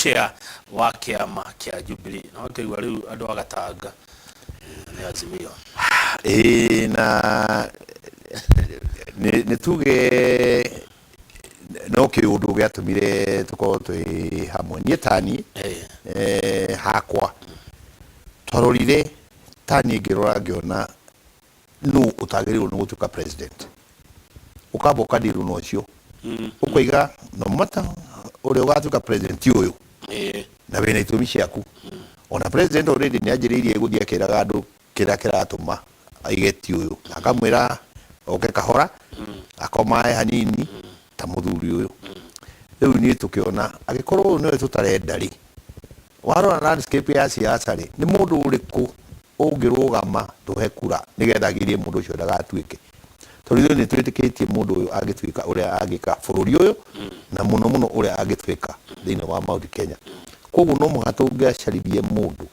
Chair wa kĩama kĩa Jubilee. No ngĩigua rĩu andũ a Gatanga nĩ Azimio. Ĩĩ, na nĩ tuge no kĩũndũ gĩatũmire tũkorwo twĩ hamwe. Niĩ taniĩ hakwa twarorire, taniĩ ngĩrora ngĩona nũ ũtagĩrĩirwo nĩ gũtuĩka president. Ũkamba ũkadirwo na ũcio, ũkoiga no matter ũrĩa ũgatuĩka president ti ũyũ, na wĩna itũmi ciaku. Ona president already nĩ anjĩrĩirie gũthiĩ akĩraga andũ kĩrĩa kĩratũma aige ti ũyũ, akamwĩra oke kahora, akomae hanini ta mũthuri ũyũ. Rĩu niĩ tũkĩona angĩkorwo ũyũ nĩwe tũtarenda rĩ, warora landscape ya siasa rĩ, nĩ mũndũ ũrĩkũ ũngĩrũgama tũhe kura nĩgetha agirie mũndũ ũcio ndagatuĩke? Tondũ ithuĩ nĩ twĩtĩkĩtie mũndũ ũyũ angĩtuĩka ũrĩa angĩka bũrũri ũyũ, na mũno mũno ũrĩa angĩtuĩka thĩinĩ wa Mount Kenya. Koguo no mũhaka tũngĩacaririe mũndũ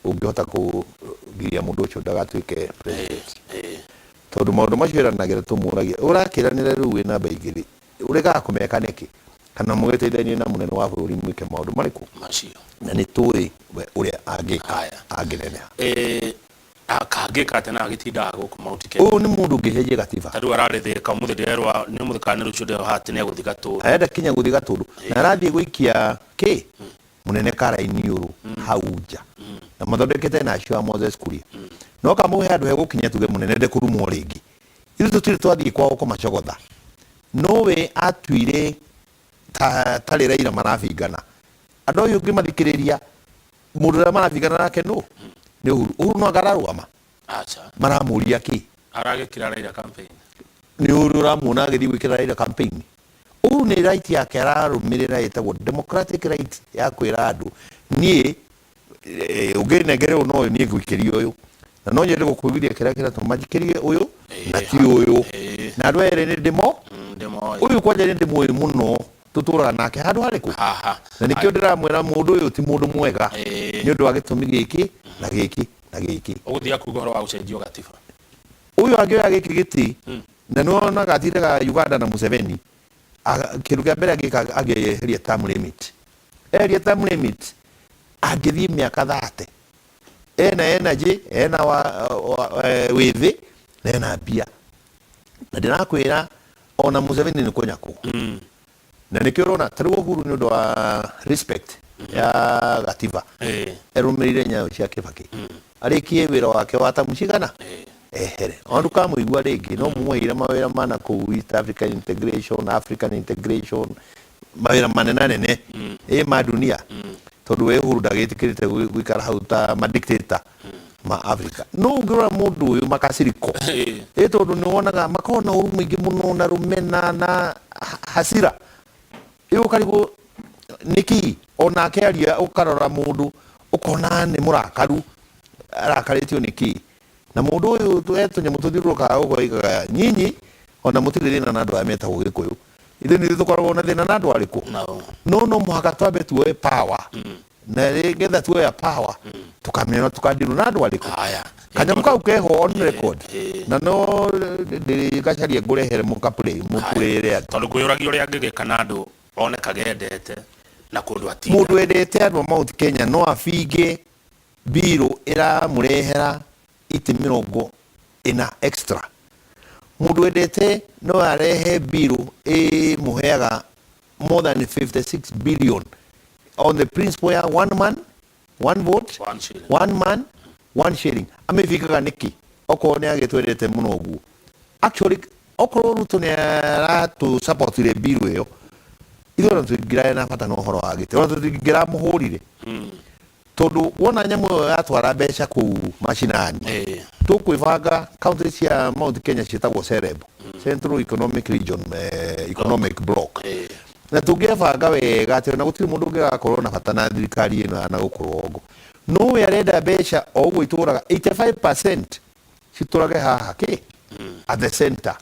ũngĩhota kũgiria mũndũ ũcio ndagatuĩke president, tondũ maũndũ macio ĩranagĩra tũmũragia, ũrakĩranĩra rĩu wĩ namba 2, ũregaga kũmeka nĩkĩ? Kana mũgĩteithanie na mũnene wa bũrũri mwĩke maũndũ marĩkũ macio? Na nĩ tũĩ we ũrĩa angĩka angĩneneha. Kangĩka atĩa na agĩtindaga gũkũ Mount Kenya? Ũyũ nĩ mũndũ ũngĩcenjia gatiba. Ta rĩu ararĩthĩka ũmũthĩ, ndĩrerwa nĩ ũmũthĩ kana nĩ rũciũ, ndĩrerwo atĩ nĩ egũthiĩ Gatũndũ. Arenda kinya gũthiĩ Gatũndũ, na arathiĩ gũikia kĩ mũnene Karainiũrũ hau nja, na mathondekete na acio a Moses Kuria. No kamũhe handũ hegũkinya tuge mũnene ndekũrumwo rĩngĩ. Ithuĩ tũtirĩ twathiĩ kwao kũmacogotha, no we atuire ta tarĩ Raila marabingana. Andũ acio ũngĩmathikĩrĩria, mũndũ ũrĩa marabingana nake nũ? Nĩ Uhuru. Uhuru no anga ararũgama? Aca. Maramũria kĩ? Aragĩkĩra Raila campaign. Nĩ ũrĩ ũramuona agĩthiĩ gwĩkĩra Raila campaign? Uhuru nĩ right yake ararũmĩrĩra, ĩtagwo democratic right ya kwĩra andũ, niĩ ũngĩnengere ũyũ no ũyũ, niĩ ngũikĩria ũyũ, na no nyende gũkũiguithia kĩrĩa kĩratũma njikĩrie ũyũ na ti ũyũ. Na andũ erĩ nĩ ndĩmo Ndĩmoĩ. Ũyũ kwanja nĩ ndĩmũĩ mũno, tũtũraga nake handũ harĩkũ? Haha. Na nĩkĩo ndĩramwĩra mũndũ ũyũ ti mũndũ mwega, nĩ ũndũ wa gĩtũmi gĩkĩ na gĩkĩ na gĩkĩ. Ũgũthiĩ kuga ũhoro wa gũcenjio gatiba. Ũyũ angĩoya gĩkĩ gĩtĩ, na nĩwonaga atindaga Uganda na Museveni, kĩndũ kĩa mbere angĩka, angĩeheria term limit. Eheria term limit, angĩthiĩ mĩaka 30, ena energy, ena wĩthĩ na ena mbia. Na ndĩrakwĩra ona Museveni nĩ kũnyakwo. Na nĩkĩo ũrona ta rĩu Uhuru, nĩ ũndũ wa respect ya gatiba, erũmĩrĩire nyayo cia Kibaki, arĩkie wĩra wake wa tamu cigana, ehere, ona ndũkamũigua rĩngĩ. No mũmũheire mawĩra mana kũu East African Integration, African Integration, mawĩra manenanene ĩ ma dunia, tondũ we Uhuru ndagĩtĩkĩrĩte gũikara hau ta madictator ma Africa. No ũngĩrora mũndũ ũyũ makaciriko, ĩ tondũ nĩ wonaga makoragwo na ũru mũingĩ mũno na rũmena na hasira ĩ, ũkarigwo nĩkĩ. Onake aria, ũkarora mũndũ ũkona nĩ mũrakaru, arakarĩtio nĩkĩ? Na mũndũ ũyũ he tũnyamũ tũthiũrũrũkaga ũguo oigaga, nyinyi ona mũtirĩ thĩna na andũ aya metagwo Gĩkũyũ, ithuĩ nĩ ithuĩ tũkoragwo na thĩna na andũ arĩkũ? Nao. No mũhaka twambe tuoe power, na nĩgetha tuoya power tũkamenya tũkandirwo na andũ arĩkũ. Haya. Kanyamũ kau keho on record, na no ndĩgacaria ngũrehere mũkaplay mũpurĩre andũ. Tondũ ngwĩyũragia ũrĩa angĩgĩka na andũ onekaga endete na kũndũ atinda. Mũndũ endete andũ a Mount Kenya no abinge mbirũ ĩramũrehera itĩ 40 extra. Mũndũ endete no arehe mbirũ ĩmũheaga more than 56 billion on the principle ya one man one vote, one shilling. One man one shilling. Amĩbingaga nĩkĩ okorwo nĩ agĩtwendete mũno ũguo? Actually, okorwo Ruto nĩ aratũ-supportire bill ĩyo, ithuĩ ona tũtingĩrarĩ na bata na ũhoro wa gĩtĩ, ona tũtingĩramũhũrire, tondũ wona nyamũ ĩyo yatwara mbeca kũu macinani, tũkwĩbanga. County cia Mount Kenya ciĩtagwo CEREB, Central Economic Region, Economic Block, na tũngĩebanga wega atĩ ona gũtirĩ mũndũ ũngĩgakorwo na bata na thirikari ĩno ya na gũkũ rũgongo. No we arenda mbeca o ũguo itũraga 85% citũrage haha kĩ at the center.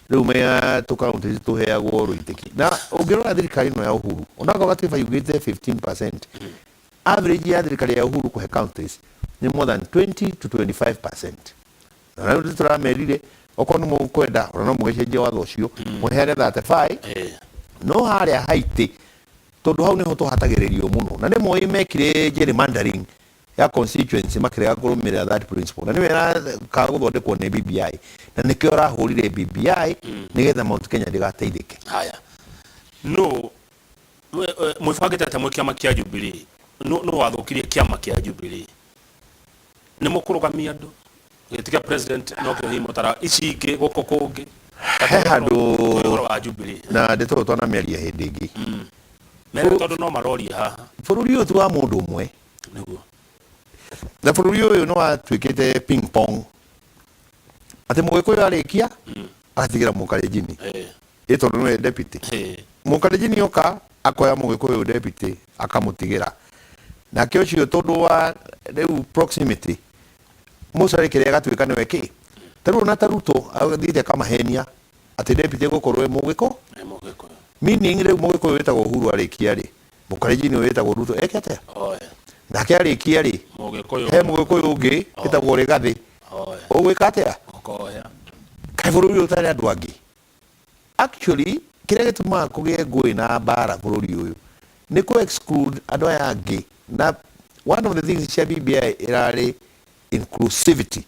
Rĩu maya tũkaunti tũheagwo rũitĩki. Na ũngĩrora thirikari ĩno ya Uhuru, onakorwo gatiba yugĩte 15%, average ya thirikari ya Uhuru kũhe counties nĩ more than 20 to 25%. Na rĩu tũramerire okorwo nĩ mũkwenda, ona no mũgĩcenjie watho ũcio, mũheane 35, no harĩa haitĩ. Tondũ hau nĩho tũhatagĩrĩrio mũno na nĩ moĩ mekire gerrymandering ya constituency makĩrega kũrũmĩrĩra that principle, na nĩyo ĩrakaga gũthondekwo nĩ BBI, na nĩkĩo ĩrahũrire BBI nĩgetha Mount Kenya ndĩgateithĩke. Haya, no mwĩbangĩte atĩa mwĩ kĩama kĩa Jubilee? No wathũkirie kĩama kĩa Jubilee? Nĩ mũkũrũgamia andũ gĩtĩ kĩa president no kĩo hihi mũtara ici ingĩ gũkũ kũngĩ? He handũ ũhoro wa Jubilee na ndeto ĩyo twanamĩaria hĩndĩ ĩngĩ. Mere tondũ no maroria haha. Bũrũri ũyũ ti wa mũndũ ũmwe. Nĩguo. Na bũrũri ũyũ nĩ watuĩkĩte ping pong, atĩ Mũgĩkũyũ arĩkia agatigĩra Mũkalenjini. Ĩ tondũ nĩwe deputy. Mũkalenjini oka akoya Mũgĩkũyũ deputy akamũtigĩra nake ũcio, tondũ wa rĩu proximity mũcarĩ kĩrĩa agatuĩka nĩwe kĩ. Ta rĩu ona ta Ruto athiĩte akamahenia atĩ deputy egũkorwo e Mũgĩkũ. Nĩ Mũgĩkũyũ. Meaning rĩu Mũgĩkũyũ wĩtagwo Uhuru arĩkia rĩ, Mũkalenjini ũyũ wĩtagwo Ruto eke atĩa? Oe. Nake arĩkia rĩ, Mũgĩkũyũ he Mũgĩkũyũ ũngĩ wĩtagwo Rigathĩ Oe. ũgwĩka atĩa? Ũkoya. Kaĩ bũrũri ũyũ ũtarĩ andũ angĩ? Actually, kĩrĩa gĩtũmaga kũgĩe ngũĩ na mbara bũrũri ũyũ nĩ kũ exclude andũ aya angĩ, na one of the things cia BBI ĩrarĩ inclusivity,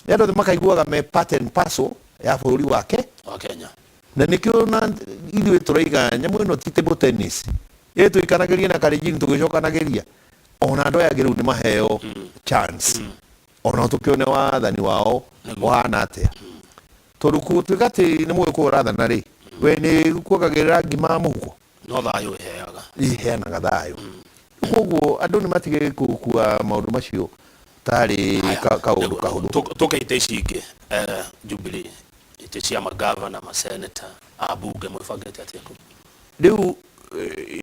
nĩ andũ othe makaiguaga me part and parcel ya bũrũri wake wa Kenya. Na nĩkĩo na ithuĩ tũraiga nyamũ ĩno ti table tennis ĩ tũikanagĩrie na Kalenjin tũgĩcokanagĩria, ona andũ aya angĩ rĩu nĩ maheo chance ona tũkĩone wathani wao ũhana atĩa, tondũ gũtuĩka atĩ nĩ Mũgĩkũyũ ũrathana rĩ, we nĩ kuongagĩrĩra ngima mũhuko? No thayũ ĩheaga. Iheanaga thayũ. Koguo andũ nĩ matige gũkua maũndũ macio tarĩ kaũndũ kahũthũ. Tũke itĩ ici ingĩ, Jubilee, itĩ cia magavana, maseneta, ambunge, mwĩbangĩte atĩa kũu? Rĩu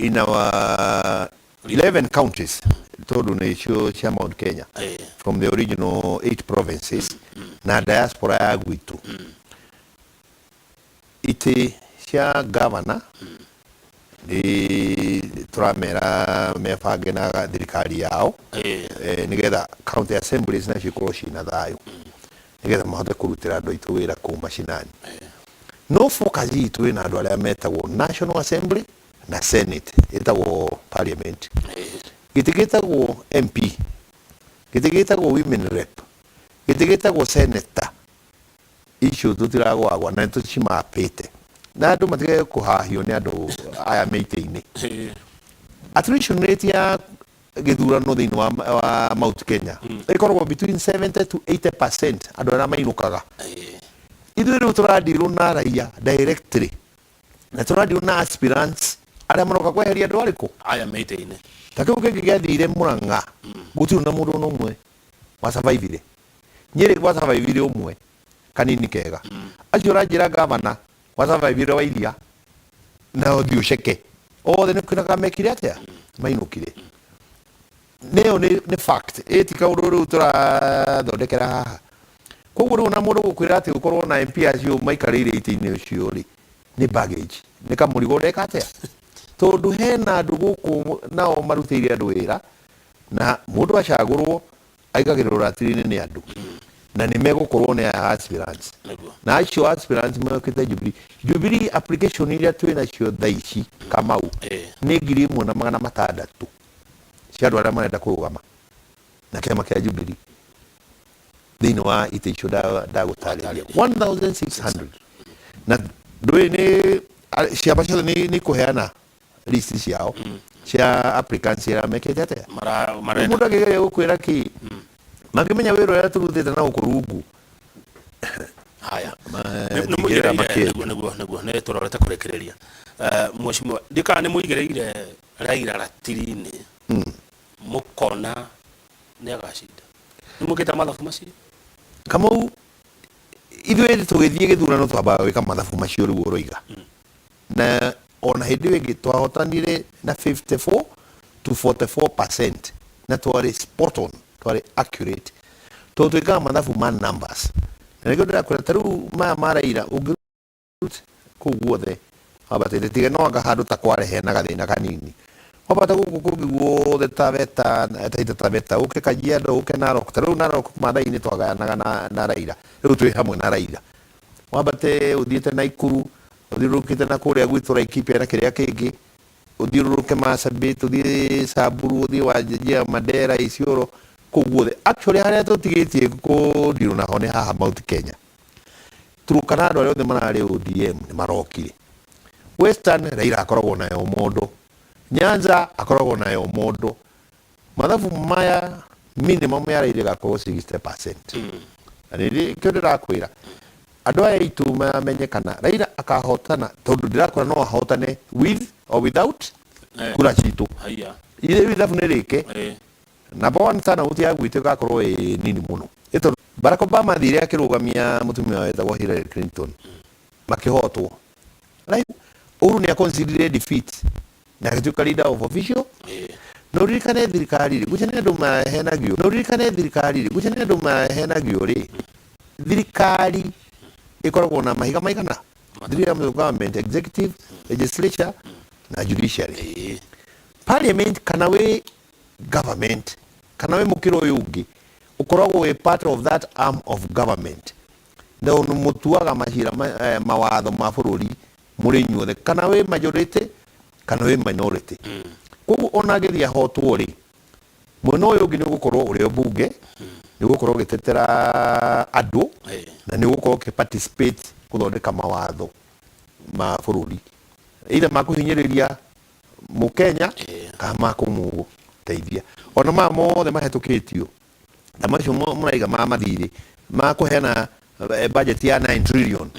in our 11 counties, tondũ nĩcio cia Mount Kenya from the original 8 provinces na diaspora ya gwitũ, itĩ cia governor nĩ tũramera mebange na thirikari yao nĩgetha county assemblies nacio ikorwo ciĩna thayũ, nĩgetha mahote kũrutĩra andũ aitũ wĩra kũu macinani. No focus itũ ĩna andũ arĩa metagwo National Assembly na Senate, ĩtagwo parliament. Gĩtĩ gĩtagwo MP, gĩtĩ gĩtagwo women rep, gĩtĩ gĩtagwo senator, icio tũtiragwagwa na nĩtũcimapĩte, na andũ matige kũhahio nĩ andũ aya me itĩ-inĩ. Attrition rate ya gĩthurano thĩinĩ wa Mount Kenya ĩkoragwo between 70 to 80%, andũ arĩa mainũkaga. Ithuĩ rĩu tũradirwo na raia directly na tũradirwo na aspirants arĩa maroka kweheria andũ arĩkũ aya me itĩ-inĩ. Ta kĩu kĩngĩ gĩathire Murang'a, gũtirĩ na mũndũ ona ũmwe wasurvivire. Nyĩrĩ gwasurvivire ũmwe kanini kega. Acio ũranjĩra gavana wasurvivire wa iria na ũthiĩ ũceke othe nĩ kwĩnaga mekire atĩa, mainũkire. Nĩyo nĩ fact, ĩ ti kaũndũ rĩu tũrathondekera haha. Koguo rĩu ona mũndũ gũkwĩra atĩ ũkorwo na MP acio maikarĩire itĩ-inĩ ũcio rĩ, nĩ baggage, nĩ kamũrigo ũreka atĩa, tondũ hena andũ gũkũ nao marutĩire andũ wĩra, na mũndũ acagũrwo aigagĩrĩrwo ratiri-inĩ nĩ andũ, na nĩ megũkorwo nĩ aya aspirants. Na acio aspirants mokĩte Jubilee, Jubilee application iria twĩ nacio thaa ici, Kamau, nĩ 1600 cia andũ arĩa marenda kũrũgama na kĩama kĩa Jubilee thĩinĩ wa itĩ icio ndagũtarĩria 1600. Na ndũĩ nĩ ciama ciothe nĩ ikũheana list ciao cia applicants arĩa mekĩte atĩa. Marenda. Mũndũ angĩgeria gũkwĩra kĩ mangĩmenya wĩra ũrĩa tũrutĩte na gũkũ rungu. Haya. Tingĩra Nĩ mũigĩrĩire makĩria. Nĩguo nĩ tũrorete kũrĩkĩrĩria. Mheshimiwa, ndikana nĩ mũigĩrĩire Raila ratiri-inĩ mũkona nĩ agacinda? Nĩ mwĩkĩte mathabu macio? Kamau, ithuĩ tũgĩthiĩ gĩthurano twambaga gwĩka mathabu macio rĩu ũroiga, na ona hĩndĩ ĩyo ĩngĩ twahotanire na 54 to 44% na twarĩ spot on, twarĩ accurate, tondũ twĩkaga mathabu ma numbers. Na nĩkĩo ndĩrakwĩra ta rĩu maya ma Raila ũngĩ kũu guothe wambatĩte, tiga no anga handũ ta Kware hena gathĩna kanini, wambata gũkũ kũngĩ guothe Taveta, Taita Taveta, ũke Kajiado, ũke Narok. Ta rĩu Narok Maathai-inĩ twagayanaga na Raila, rĩu twĩ hamwe na Raila. Wambate ũthiĩte Naikuru, ũthiũrũrũkĩte na kũrĩa gwitũ Laikipia na kĩrĩa kĩngĩ. Ũthiũrũrũke Marsabit, ũthiĩ Samburu, ũthiĩ Wajir, Mandera, Isiolo, kũu guothe. Actually harĩa tũtigĩtie kũndirwo naho nĩ haha Mount Kenya. Turukana andũ arĩa othe mararĩ ODM nĩ marokire. Western Raila akoragwo nayo mondo. Nyanza akoragwo nayo mondo. Mathabu maya minimum ya Raila ĩgakorwo 60%. Na nĩkĩo ndĩrakwĩra andũ aya aitũ mamenye kana Raila akahotana, tondũ ndĩrakwĩra no ahotane with or without kura citũ. Haiya. Rĩu ithabu nĩ rĩke. Number one, turnout ya gwitũ ĩgakorwo ĩ nini mũno. Ĩ tondũ Barack Obama athire akĩrũgamia mũtumia wetagwo Hillary Clinton, makĩhotwo. Uhuru nĩ a-conceded defeat na agĩtuĩka leader of official. Na ũririkane thirikari rĩ, gũtirĩ andũ mahenagio. Na ũririkane thirikari rĩ, gũtirĩ andũ mahenagio rĩ, thirikari ĩkoragwo na mahiga maigana? Three arms of government: executive, legislature na judiciary. Parliament, kana wĩ government kana wĩ mũkĩra ũyũ ũngĩ, ũkoragwo wĩ part of that arm of government, na mũtuaga macira mawatho ma bũrũri mũrĩ inyuothe, kana wĩ majority kana wĩ minority. Koguo ona angĩthiĩ ahotwo rĩ, mwena ũyũ ũngĩ nĩ ũgũkorwo ũrĩ o mbunge, nĩ ũgũkorwo ũgĩtetera andũ na nĩ ũgũkorwo ũkĩ participate gũthondeka mawatho ma bũrũri, either ma kũhinyĩrĩria mũkenya kana ma kũmũteithia. Ona maya mothe mahĩtũkĩtio ta macio mũraiga ma mathirĩ ma kũheana budget ya 9 trillion,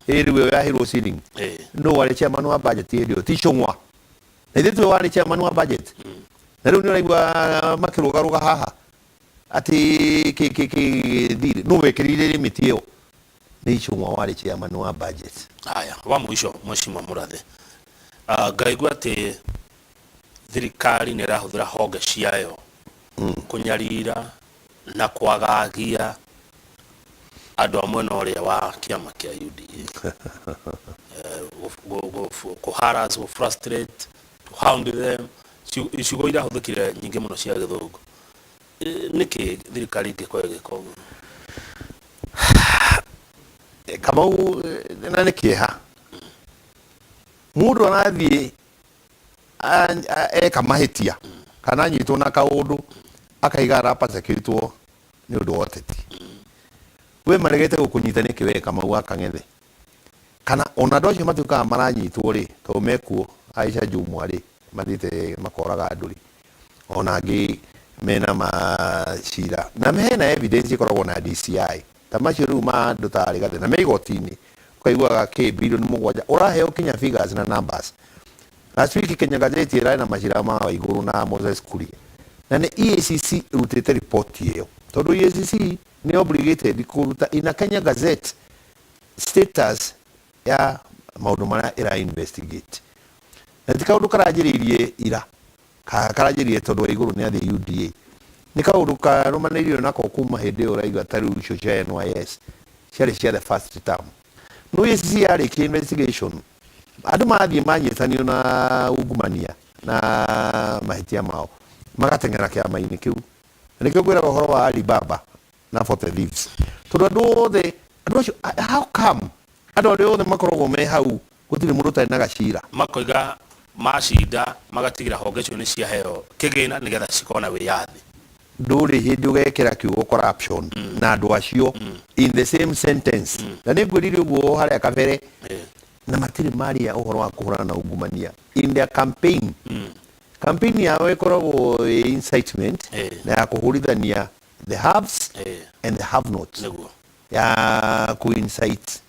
ĩ rĩu ĩyo yaheirwo ceiling, no warĩ chairman wa budget hĩndĩ ĩyo ti Icũng'wa, na ithuĩ tiwe warĩ chairman wa budget. Na rĩu nĩ ũraigua makĩrũgarũga haha atĩ kĩ kĩ kĩ thirĩ nũ wekĩrire limit ĩyo? Nĩ Icũng'wa warĩ chairman wa budget. Haya, wa mũico, Mheshimiwa Murathe, ngaigua atĩ thirikari nĩ ĩrahũthĩra honge ciayo kũnyarira na kwagagia andũ a mwena ũrĩa wa kĩama kĩa UDA, kũ harass, gũ frustrate, to hound them. Ciugo irahũthĩkire nyingĩ mũno cia gĩthũngũ. Nĩkĩ thirikari ĩngĩkorwo ĩgĩka ũguo? Kamau, na nĩ kĩeha mũndũ arathiĩ eka mahĩtia kana anyitwo na kaũndũ akaiga arapersecutwo nĩ ũndũ wa ũteti. We maregete gũkũnyita nĩkĩ we Kamau wa Kang'ethe? Kana ona andũ acio matuĩkaga maranyitwo rĩ, tondũ mekuo Aisha Jumwa rĩ, mathiĩte makoraga andũ rĩ, ona angĩ mena macira na hena evidence ĩkoragwo na DCI ta macio rĩu ma andũ ta Rigathĩ na me igoti-inĩ, ũkaiguaga kĩ bilioni 7 ũraheo kinya figures na numbers. Last week Kenya Gazeti ĩrarĩ na macira ma Waigũrũ na Moses Kuria, na nĩ EACC ĩrutĩte riboti ĩyo, tondũ EACC nĩ obligated kũruta ina Kenya Gazette status ya maũndũ marĩa ĩra investigate. Na ti kaũndũ karanjĩrĩirie ira, karanjĩrĩirie tondũ Waigũrũ nĩ athiĩ UDA. Nĩ kaũndũ karũmanĩrĩirio nako kuma hĩndĩ ĩyo ũraigua ta rĩu icio cia NYS ciarĩ cia the first term. No EACC yarĩkia investigation, andũ mathiĩ manyitanio na ungumania na mahĩtia mao, magateng'era kĩama-inĩ kĩu. Na nĩkĩo ngwĩraga ũhoro wa Alibaba na 40 Thieves, tondũ andũ othe, andũ acio, how come andũ arĩa othe makoragwo me hau gũtirĩ mũndũ ũtarĩ na gacira? Makoiga macinda magatigĩra honge icio nĩ ciaheo kĩgĩna nĩgetha cikorwo na wĩyathi. Ndũrĩ hĩndĩ ũgekĩra kiugo corruption na andũ acio in the same sentence. Na nĩ ngwĩrire ũguo harĩa kabere, na matirĩ maria ũhoro wa kũhũrana na ungumania in their campaign. Campaign yao ĩkoragwo ĩ incitement na ya kũhũrithania the haves and the have nots, ya ku incite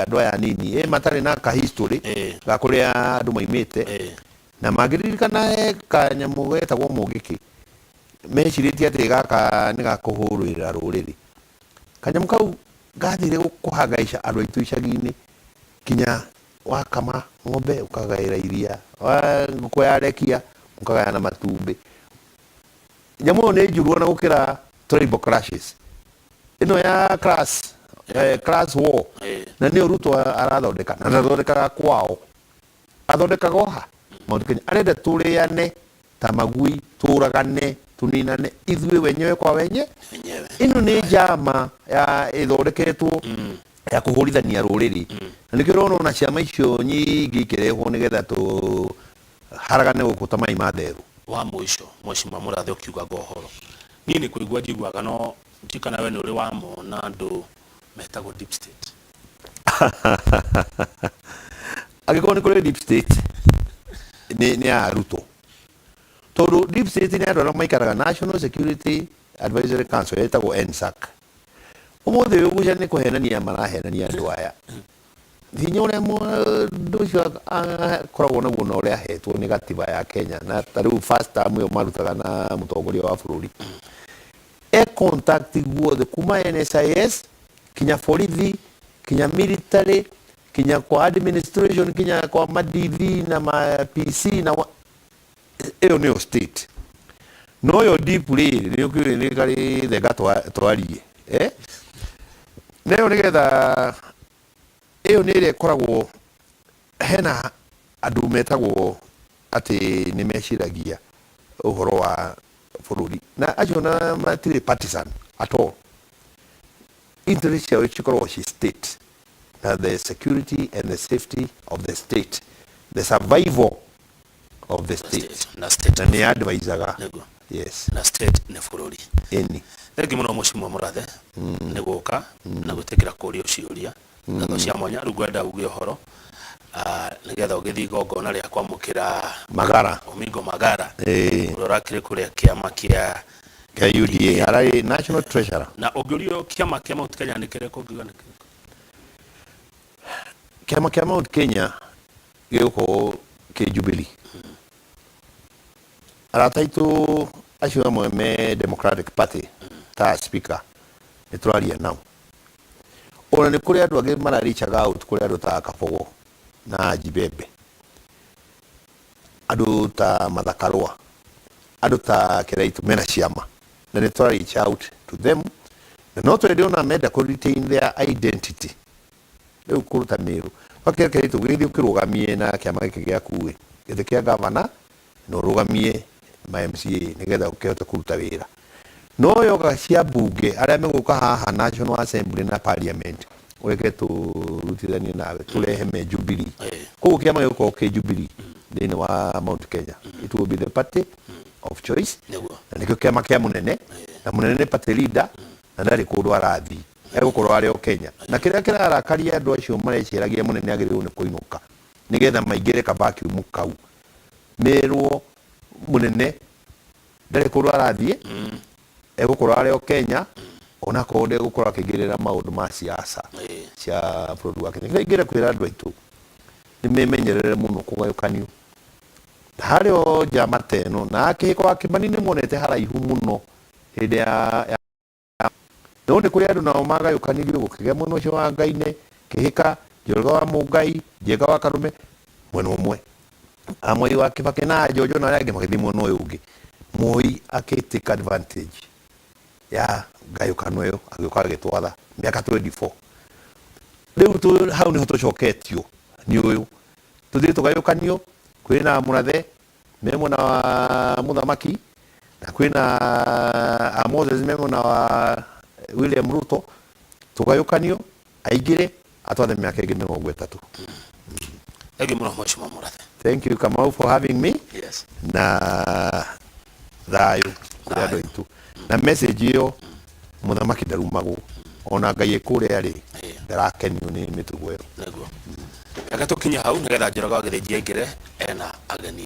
andũ aya anini matarĩ na ka history ga kũrĩa andũ maimĩte. Na mangĩririkana he kanyamũ getagwo mũngĩkĩ, mecirĩtie atĩ gaka nĩ gakũhũrĩra rũrĩrĩ. Kanyamũ kau gathire kũhangaica andũ aitũ icagi-inĩ, kinya wakama ng'ombe ũkagaĩra iria, ngũkũ yarekia ũkagayana matumbĩ. Nyamũ ĩyo nĩ njũru ona gũkĩra tribal clashes ĩno ya class war. Na nĩyo Ruto arathondeka, na ndathondekaga kwao, athondekaga oha Mount Kenya. Arenda tũrĩane ta magui, tũragane, tũninane ithuĩ wenyewe kwa wenye. Wenyewe. Ĩno nĩ njama ya ĩthondeketwo ya kũhũrithania rũrĩrĩ, na nĩkĩo ũrona ona ciama icio nyingĩ ikĩrehwo nĩgetha tũ Haragane gũkũ ta mai ma therũ. Wa mũico, Mheshimiwa Mũrathe, ũkiugaga ũhoro, niĩ nĩ kũigua njiguaga, no ndirikana we nĩ ũrĩ wamona andũ metagwo deep state? Angĩkorwo nĩ kũrĩ deep state, nĩ ya Ruto, tondũ deep state nĩ andũ arĩa maikaraga National Security Advisory Council, ĩtagwo NSAC. Ũmũthĩ ũyũ guca nĩ kũhenania marahenania andũ aya. Hinya ũrĩa mũndũ ũcio akoragwo naguo na ũrĩa ahetwo nĩ gatiba ya Kenya, na ta rĩu first term ĩyo marutaga na mũtongoria wa bũrũri, e contact guothe kuma NSIS kinya borithi, kinya military, kinya kwa administration, kinya kwa ma DV na ma PC na ĩyo nĩyo state. No yo deep rĩ, nĩ ũkĩũĩ nĩ karĩ thenga twarie, eh, na ĩyo nĩgetha ĩyo nĩ ĩrĩa ĩkoragwo hena andũ metagwo atĩ nĩ meciragia ũhoro wa bũrũri, na acio na matirĩ partisan at all. Interest ciao cikoragwo ci state na the security and the safety of the state, the survival of the state. State na state. Na nĩ advisaga. Nĩguo. Yes. Na state nĩ bũrũri. Ĩni. Thengi mũno, Mheshimiwa Mũrathe, nĩ gũka na gwĩtĩkĩra kũrio ciũria. Ngatho cia mwanya. Rĩu ngwenda uge ũhoro, nĩgetha ũgĩthiĩ igongona rĩa kwamũkĩra Magara. Omingo Magara, Ĩĩ. ũrĩa ũrakĩrĩ kũrĩa kĩama kĩa Kĩa UDA, ararĩ national treasurer. Na ũngĩũrio kĩama kĩa Mount Kenya nĩ kĩrĩkũ, ũngiuga nĩ kĩrĩkũ? Kĩama kĩa Mount Kenya gĩgũkorwo kĩ Jubilee. Arata aitũ acio amwe me Democratic Party ta speaker, nĩ tũraria nao. Ona nĩ kũrĩ andũ angĩ mara reach out, kũrĩ andũ ta Kabogo na Njibembe, andũ ta Mathakarũa, andũ ta Kĩraitũ mena ciama, na nĩ tũra reach out to them, na no twende ona menda kũ retain their identity. Rĩu kũruta mĩrũ twakĩra Kĩraitũ gĩthiĩ ũkĩrũgamie na kĩama gĩkĩ gĩaku ĩ gĩtĩ kĩa gavana, na ũrũgamie ma MCA nĩgetha ũkĩhote kũruta wĩra. No yoga cia mbunge, arĩa megũka haha National Assembly na Parliament, ũreke tũrutithanie nawe tũrehe me Jubilee. Koguo kĩama gĩgũkorwo kĩ Jubilee thĩinĩ wa Mount Kenya. It will be the party of choice. Na nĩkĩo kĩama kĩa mũnene, na mũnene nĩ party leader, na ndarĩ kũndũ arathiĩ, egũkorwo arĩ o Kenya. Na kĩrĩa kĩrarakaria andũ acio mareceragia mũnene agĩrĩirwo nĩ kũinũka nĩgetha maingĩre ka vacuum kau, merwo mũnene ndarĩ kũndũ arathiĩ, egũkorwo arĩ o Kenya, onakorwo ndegũkorwo akĩingĩrĩra maũndũ ma siasa cia bũrũri wa Kenya. Kĩrĩa ingĩenda kwĩra andũ aitũ nĩ memenyerere mũno kũgayũkanio harĩ o njama ta ĩno, na kĩhiko wa Kĩmani nĩ monete haraihu mũno hĩndĩ ya no nĩ kũrĩ andũ nao magayũkanirio, gũkĩgĩa mwena ũcio wa Ngaine, Kĩhĩka, Njoroge wa Mũngai, Njenga wa Karume mwena ũmwe, Amoi wa Kĩbakĩ na Njonjo na arĩa angĩ magĩthiĩ mwena ũyũ ũngĩ. Moi akĩ take advantage ya ngayũkano ĩyo, agĩũka agĩtwatha mĩaka 24. Rĩu hau nĩho tũcoketio nĩ ũyũ, tũthiĩ tũgayũkanio. Kwĩna Mũrathe me mwena wa mũthamaki, na kwĩna a Moses me mwena wa William Ruto. Tũgayũkanio, aingĩre atwathe mĩaka ĩngĩ 30. Thengi mũno, Mheshimiwa Mũrathe. Thank you, Kamau, for having me. Na thayũ kũrĩ andũ aitũ, na message ĩyo, mũthamaki ndarumagwo, ona Ngai ĩkũrĩa rĩ, ndarakenio nĩ mĩtugo ĩyo. Nĩguo, reke tũkinye hau nĩgetha Njoroge wa Gĩthĩnji aingĩre ena ageni.